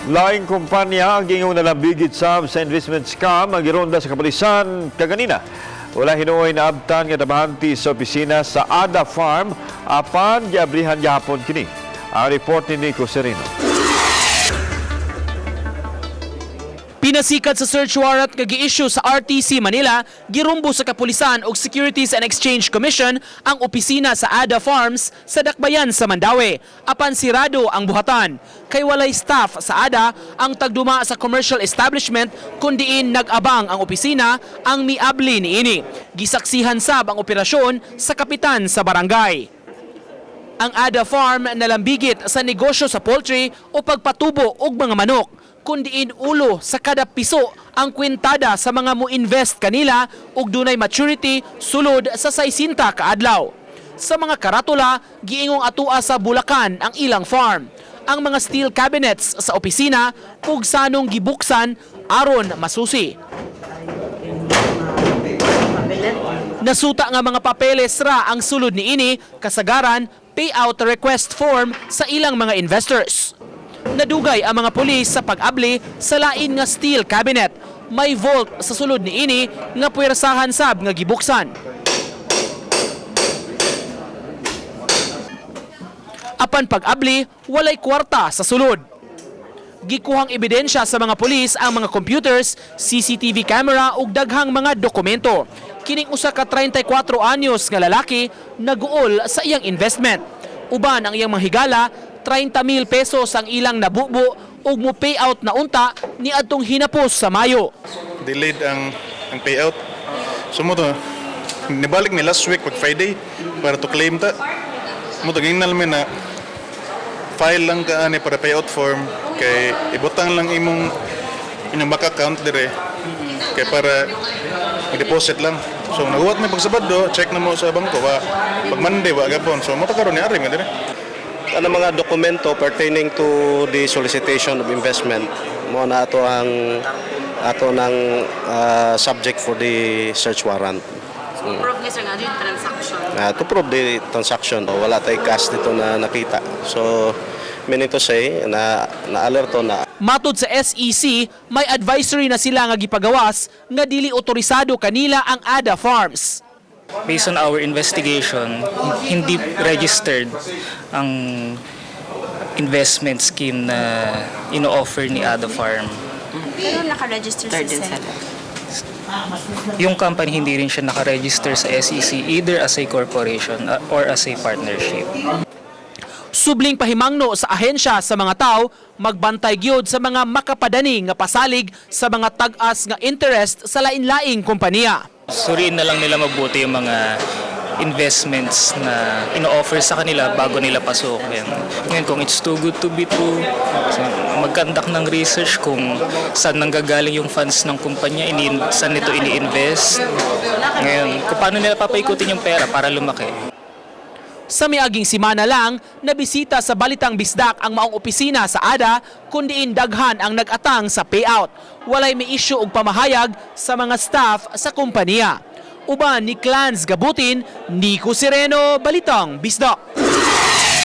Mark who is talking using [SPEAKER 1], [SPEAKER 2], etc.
[SPEAKER 1] Laing kumpanya ang giingong nalambigit sab sa investment scam ang gironda sa kapulisan kaganina. Wala hinuoy naabtan nga trabahante sa opisina sa Ada Farm apan giabrihan gihapon kini. Ang report ni Nico Sereno.
[SPEAKER 2] Pinasikat sa search warrant nga gi-issue sa RTC Manila, girumbo sa kapulisan ug Securities and Exchange Commission ang opisina sa Ada Farms sa Dakbayan sa Mandaue. Apan sirado ang buhatan. Kay walay staff sa Ada ang tagduma sa commercial establishment kun diin nag-abang ang opisina ang miabli niini. Gisaksihan sab ang operasyon sa kapitan sa barangay. Ang Ada Farm nalambigit sa negosyo sa poultry o pagpatubo og mga manok, kundiin ulo sa kada piso ang kwintada sa mga mo-invest kanila ug dunay maturity sulod sa 60 ka adlaw. Sa mga karatula, giingong atua sa Bulacan ang ilang farm. Ang mga steel cabinets sa opisina pugsanong gibuksan aron masusi. Nasuta nga mga papeles ra ang sulod niini, kasagaran payout request form sa ilang mga investors. Nadugay ang mga pulis sa pag-abli sa lain nga steel cabinet. May vault sa sulod niini nga puwersahan sab nga gibuksan. Apan pag-abli, walay kwarta sa sulod. Gikuhang ebidensya sa mga pulis ang mga computers, CCTV camera ug daghang mga dokumento. Kining usa ka 34 anyos nga lalaki naguol sa iyang investment. Uban ang iyang mga higala, 30 mil pesos ang ilang nabubo ug mo payout na unta ni adtong hinapos sa Mayo.
[SPEAKER 3] Delayed ang payout. So mo to, nibalik ni last week pag Friday para to claim ta. Mo to ginal mi na file lang ka ani para payout form kay ibutang lang imong inyong bank account dire kay para i-deposit lang. So naguwat mi pag Sabado, check na mo sa bangko wa pag Monday wa gapon. So mo to karon ni ari mi dire.
[SPEAKER 4] Ano mga dokumento pertaining to the solicitation of investment mo na ato ang ato ng subject for the search warrant.
[SPEAKER 5] So, prove niya, sir, nga yung transaction.
[SPEAKER 4] To prove the transaction, wala tay cash dito na nakita. So meaning to say na na-alerto na.
[SPEAKER 2] Matod sa SEC, may advisory na sila nga gipagawas nga dili otorisado kanila ang Ada Farms.
[SPEAKER 6] Based on our investigation, hindi registered ang investment scheme na ino-offer ni Ada Farm.
[SPEAKER 7] Pero naka-register sa SEC.
[SPEAKER 6] Yung company, hindi rin siya nakaregister sa SEC either as a corporation or as a partnership.
[SPEAKER 2] Subling pahimangno sa ahensya sa mga tao, magbantay gyud sa mga makapadani nga pasalig sa mga tag-as nga interest sa lain-laing kompanya.
[SPEAKER 6] Suriin na lang nila mabuti yung mga investments na ino-offer sa kanila bago nila pasukin. Ngayon, kung it's too good to be true, so mag-conduct ng research kung saan nanggagaling yung funds ng kumpanya, saan nito ini-invest. Ngayon, kung paano nila papaikutin yung pera para lumaki.
[SPEAKER 2] Sa miaging simana lang, nabisita sa Balitang Bisdak ang maong opisina sa ADA kundiin daghan ang nag-atang sa payout. Walay may issue og pamahayag sa mga staff sa kompanya. Uban ni Clans Gabutin, Nico Sereno, Balitang Bisdak.